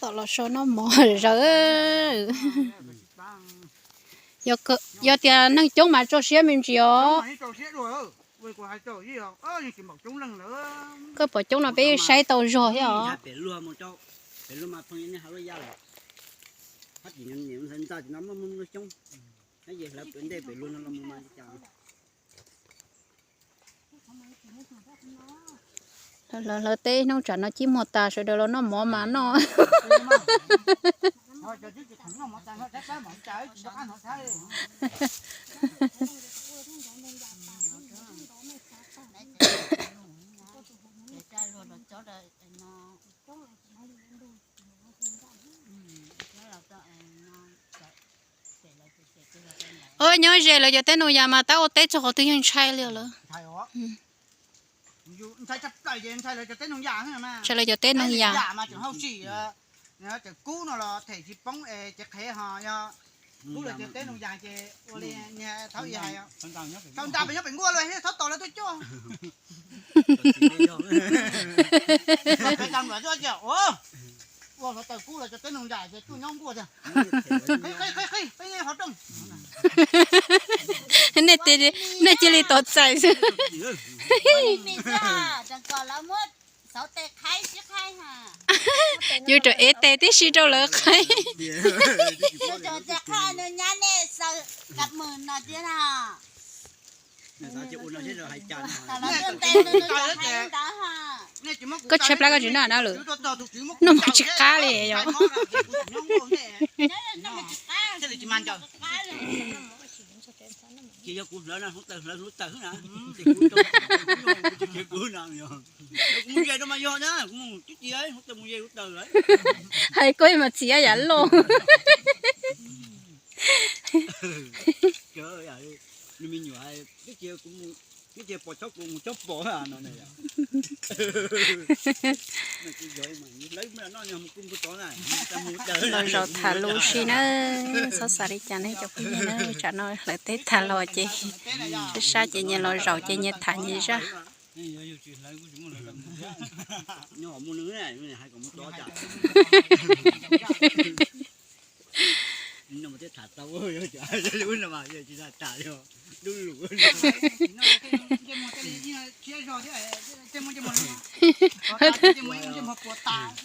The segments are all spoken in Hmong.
Tom los so noj mov zawv. Yog tias neeg coob mas tso siab me ntsis os. Koj pom coob no peb saib tau zog thiab os. Hlawv teb hnub tsam no cib muag tas sawv daws los noj mov mas noj. Nyob ze lawv cov teb noog yas mas tab ua teb txog qhov twg yeej ntshai li lawm. Ntshai lawv cov teb noog yas. Kub no los them tsis poob es ces qhev ho yog kub lawv cov teb noog yas ces ua li niag thaum ub hais, thaum nram pem nyob pem nkuaj lawm thiaj txhob tos lawv tuaj coj. Ua hluav taws kub lawv cov teb noog yas ces tuaj nyob nkuaj tiag. Qhib qhib qhib peb nyob qhov rooj. Nej cia li tos txais xwb. Yus tseem ev tes tib si rau lawv qhaib. Koj tshaib plab koj tsis noj na lawm. Noj mas tsis qab li yom. Ces yog kuv hlawv no hluav taws hlawv hluav taws xwb na. Ces kuv, kuv mus ze no mas yog na, kuv mus twb cia hluav taws mus ze hluav taws lawm. Hais koj mas txiv yam loj. Nws me nyuam twb cia kuv, twb cia pos chob kuv mus chob pos no. Los zaum tham lus si na, txhob xav li cas nej cov phooj ywg na, tsam no hlawv teb tag los ces sab sab ces nyias los zaum ces nyias tham nyias zaj.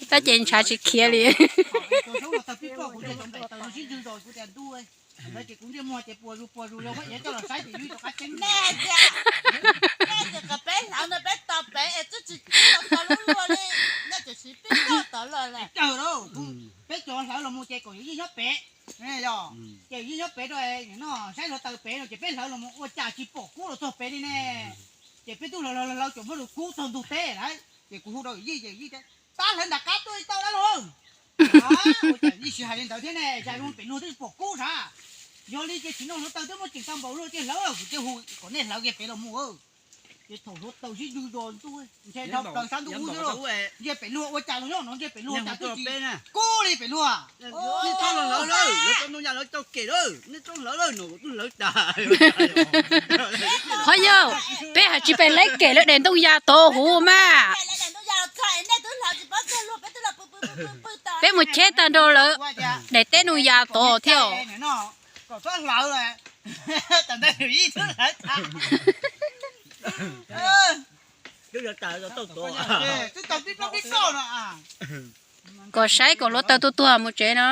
Tab ces ntshav tsis khiav li. Ces kuv ntsej muag ces puas zus puas zus yog muab iav coj los saib ces yus rov qab ceeb. Nej tias, nej tias kom peb hlawv no peb tos pem es twb tsis tau lub luag li, nej tiam sis peb tod los lawm. Peb cov hlawv los mus ces kom yawm yij nyob pem, yog, ces yawm yij nyob pem rau no saib hluav taws pem no ces peb hlawv los mus ua cas tsis pom kub los txog pem li ne. Ces peb twb hlawv hlawv hlawv tseem muab lub kub txog ntug teb lawm. Ces kuv hu rau yawm yij ces yij tias, tab hlawv nram qab tuaj tau dab laug. Ua cas yij tsis hais li ntawd thiab ne, cas zoo pem luag twb pom kub sav. Yog li ces tsis no hluav taws twb muaj tseem tau npaum luaj ces hlawv, kuv thiaj hu kom nej hlawv kiag pem los mus. Ces thaum hluav taws sib ywg zos ntuj, ntshe dhau plaws sab ntuj ub xwb lauj. Ntshe pem luag ua cas los nyob no, ntshe pem luag ua cas twb tsis kub li pem luag. Nej txhob hlawv lawm, lawv cov ntoo yas lawv tau kem lawm, nej txhob hlawv lawm no, kuv twb hlawv tas. Qhov yog peb hais tsis pem lawv kem lawv daim ntoo yas tod huv mas. Peb mus cheb tag nrho lawv daim teb ntoo yas tod thiab. Kom txhob hlawv, tam ntawd yij twb hlawv tas. Twb tau tib plaub tib koj no. Kom saib kom hluav taws tuag tuag mus tsev no.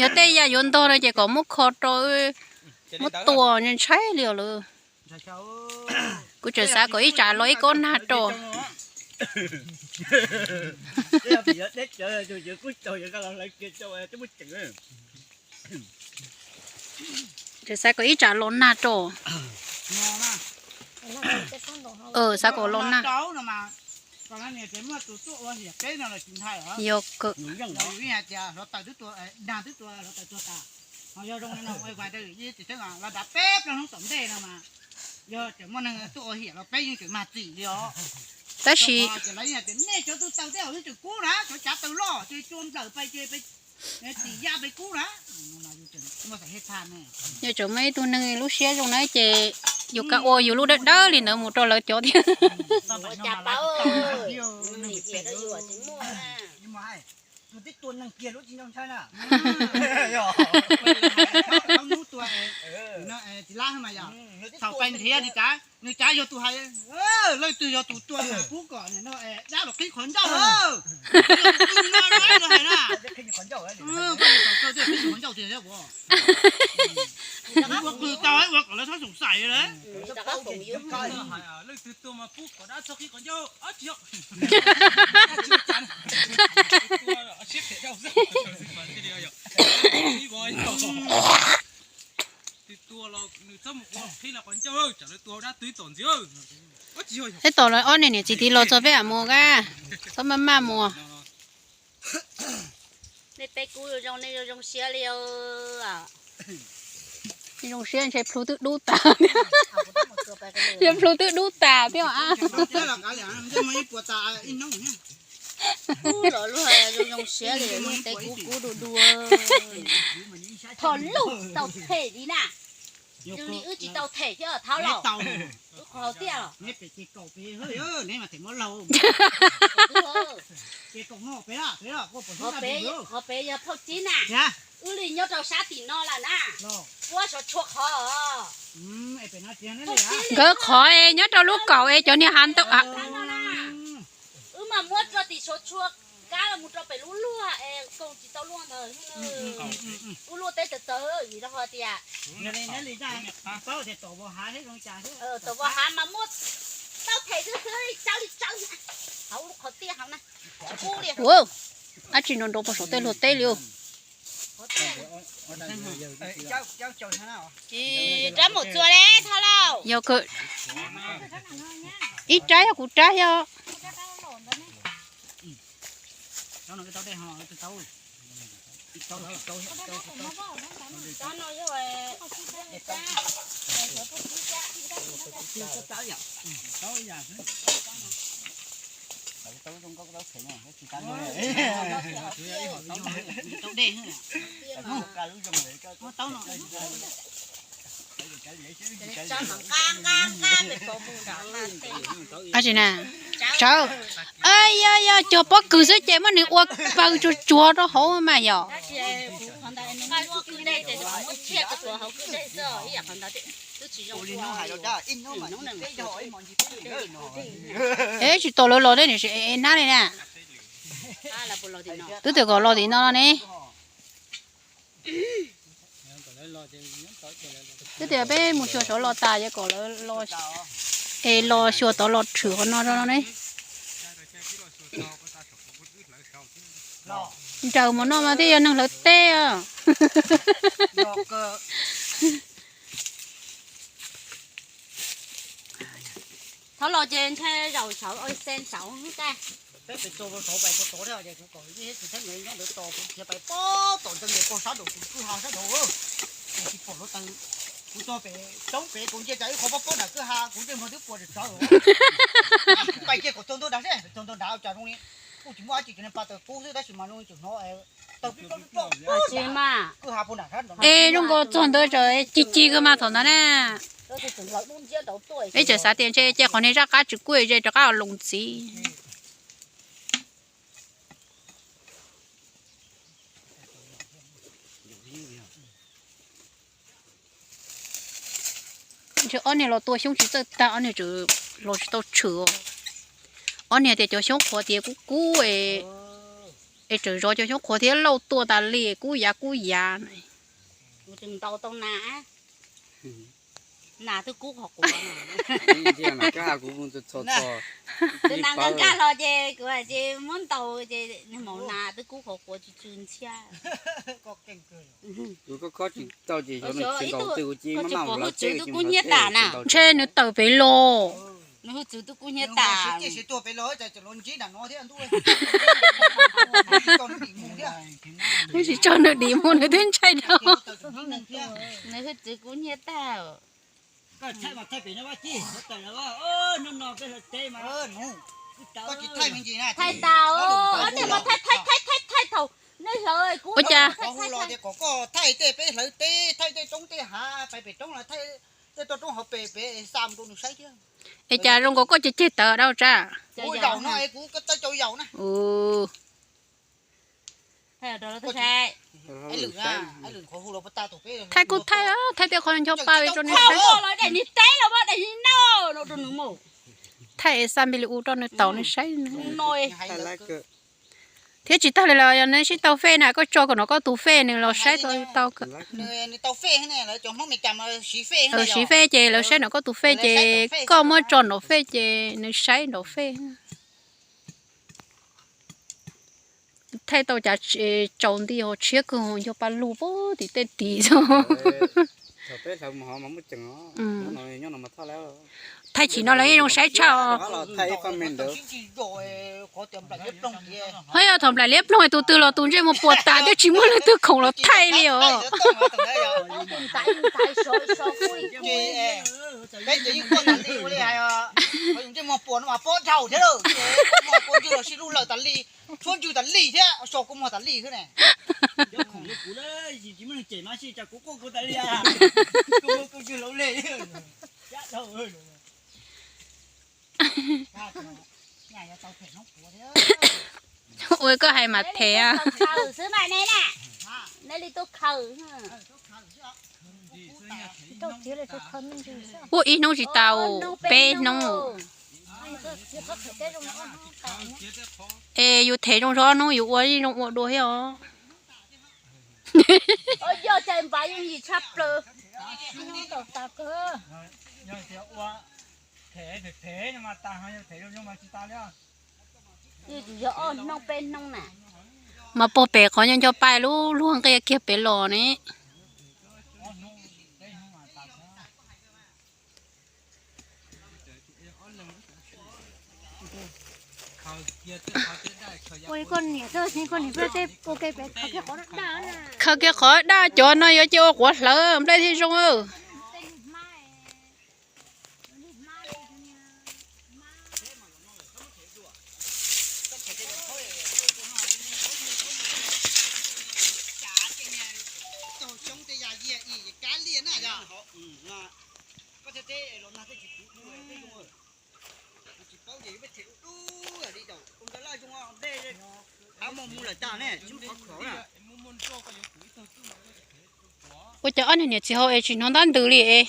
Yog tej yam yuav ntog no ces kom muab kho rau, muab tua ntshai li os lawm. Kuv tseem xav kom ib tsam los ib kob nag rau. Tseem xav kom ib tsam los nag rau. Xav kom los nag. Yog kawg. Yog zoo li no, peb plaub hnub tom ntej no mas yog tseem muaj neeg tuaj ua hiam los peb yeej tseem mag txim li os. Tab sis nej cov tus taws tej zaum yeej tseem kub na, cov cav taws loj ces cua nplawm pais ces peb Yog tseem muaj ib tug neeg lub siab zoo na ces yus kav ua yus lub dawb dawb li ntawd mus rau lawv cov thiab. Thaum pais nrhiav nws cav, nws cav yog tus hais, leej twg yog tus tua pub kom dab los qhib qhov ncauj. Qhov ncauj tiag, ua qw tau ua kom lawv txhob xoom xais lawm. Leej twg tua mas pub kom dab txhob qhib qhov ncauj, tsis yog. Twb tua los nws txhob mus ua qhib los qhov ncauj, tsam lawv tua dab twb tom ntxiv. Tab tom lawv ob niam txiv tiv los txog peb am mus, txhob maj maj mus. Nej peb kub zoo, nej zoo zoo siab li. Zoo siab ntshe plhu twb dub tas. Yog plhu twb dub tas thiab. Los luag zoo zoo siab li, nej peb kub kub dua dua. Thaum lub tau them li na. Zoo li wb tsis tau them thiab thab los. Wb qhov tiaj los. Qhov pem yog phauj Tsib na. Wb li nyob rau sab tim no lawm na. Puab sov tshua qhov. Nkawd qhov es nyob rau lub kaum es cov niag hav ntau. Wb mas muab rau tim sov tshua kab los mus rau pem lub luag es koom tsis tau luaj ntawd. Lub luaj teb tawv tawv vim rau qhov tias tom vos hav mas muaj tau them xwb xwb, tsawv li tsawv hauv lub qhov tiaj hauv na. Dab tsi nrov nrov puag saum tej luag teb li. Rab mus txua le thab lauj. Yog ib rab yog kuv rab yog. Ab tsi na, tsawv. Yog yog cog pob kws xwb ces muab nws ua paws tsuag tsuag rau hauv mas yog. Es tsis tau lawv los thiab nws hnab li na. Twb twb kom los tim no ne. Twb tias peb mus xyuas saud los tas ces kom lawv los, es los xyuas tod los tshwm qhov no rau no ne. Nraws mus no mas thiaj yog neeg hlawv teb. Thov los ces ntshe zaum saud ua xee saud. Peb pem txog saud pais txog tod thiab ces kuv kom ib tsis theeb nyob ntawd tos kuv khiav pais pob tom ntawd pog sab nraud kuv kwj ha sab nraud. Kuv tsis pom lub taw, kuv txog pem roob pem kuv ntsia tas ib qho pob pob nram kwj ha kuv ntsej muag twb puas tsawv. Pais kiag kom txog ntua nrad seb, txog ntua nrad cas zoo li kuj tsis muaj dab tsi, tsuas niag pa taws kub xwb tab sis mas zoo li tseem hnov taw pib plaub pib plaub. Kwj ha puag nram sab nraud. Es zoo nkaus txog ntawd tseem ci ci kawg mas thaum ntawd na. Peb tseem xav tias ntshe ces qhov niag zaj qab tsis kub ze rov qab los ntxiv. Ntshe ob niag los tua xyoob tsis txawj tag, ob niag tseem los tsis tau tshwm. Ob niag tias cov xyoob qhuav tias kub kub es tseem zov cov xyoob qhuav thiab lauj tuaj tas li kub yav kub yav. Ntau tau na. Nas twb kub qhov quav. Tus nas nkag nkag los ces kuv hais ces muab ntaus ces nws maum nas twb kub qhov quav tsw tsw ntxhiab. Tus koj khob tsis tau ces xyov nws tsis ntaus twg ua ci maj maj ua lawv teb twb kub hnyiab tas na. Ntshe nws tawm pem los. Nws hwj txwv twb kub hnyiab tas. Wb tsis tso nws dim mus nws twb ntshai dhau. Nws hwj txwv kub hnyiab tag. Thaij tas, ob niag mas thaij thaij thaij thaij thaum Ua cas? Qhov hu los tias kom koj thaij tej peb hlawv teb, thaij tej roob tej hav, pais pem roob los thaij tej toj roob hauv pes pem xa mus rau nws saib thiab. Es cas zoo nkaus koj ceg ceg tawv dab tsi? Kuv yaum no es kuv tau cau yaum na. Thaij kuj thaij, thaij tej qhov ncho pa rau nws saib. Thaij xa npi li u rau nws taus nws saib. Thiab tsis tag li los yog nws sib tau fej na, koj tso kom nrog koj tus fej nws los saib tau. Siv fej ces lawv saib nrog koj tus fej ces koj muab tso nrog fej ces nws saib nrog fej. Thaij tau cas tsaus nti ho tshiab kawg ho ncho pa lug pem tim tej tid xwb. Thaij chim no lawv yeej zoo saib tshaj. Ho yog thaum nplaim liab ploog tus twg los tus ntsej muag puas tas twb tsis muaj leej twg khoom los thaij li os. Tshuab ntswg tas li thiab so kua muag tas li xwb ne. Ua koj hais mas them. Ua ib hnub tsis tau peb hnub. Es yus them zoo zog ob hnub yus ua yeej zoo ua dua thiab os. Mas puag pem qhov ncho ncho pa lub luag nqia kiag pem los ne. Khaws kiag qhov daj cov no yuav cia ua quav hlawv nplej thiaj zoo. Ua cas ob niag niam txiv hauv es tsis hnov ntab ntws li es.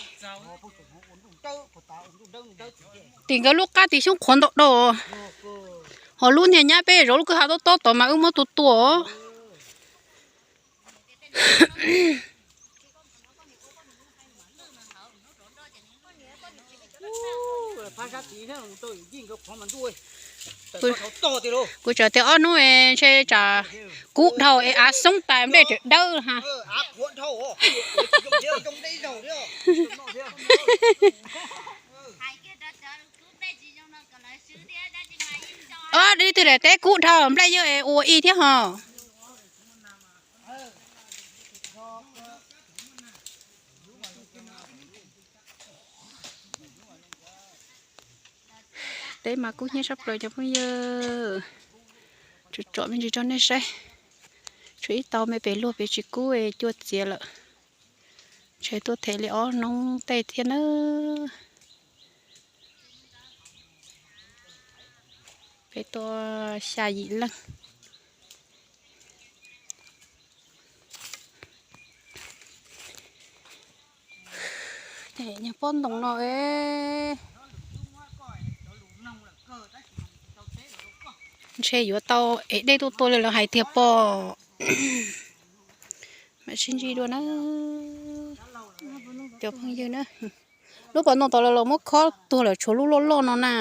Tim nkawd lub qab tim xyoob qhuav ntau dhau. Ho lub niag nyab peb zov lub kwj ha tob tob tod mas wb muab tua tua. Kuv tsav tias ob hnub ntshe tsam kub dhau es av xoob tas nplej tseem dawb ha. Ob, leej twg daim teb kub dhau nplej yeej es ua ib thiab ho. Teb mas kub hnyiab tshaj plaws cov phooj ywg. Tsom tsom me ntsis rau nej saib. Tshuav ib tau me pem luag pem tsis kub es cua txiav lawm. Ntshe tuaj them li ob hnub tej thiab nawb. Peb tuaj xya yim leej. Pob ntoos no, ntshe yuav tau ev dej tuaj tua li lawv hais tiag pom. Mam sib ntsib dua na, cov phooj ywg na. Lub pob ntoos tod lawv los muab khob tuag lawm tshuav lub loj loj no na.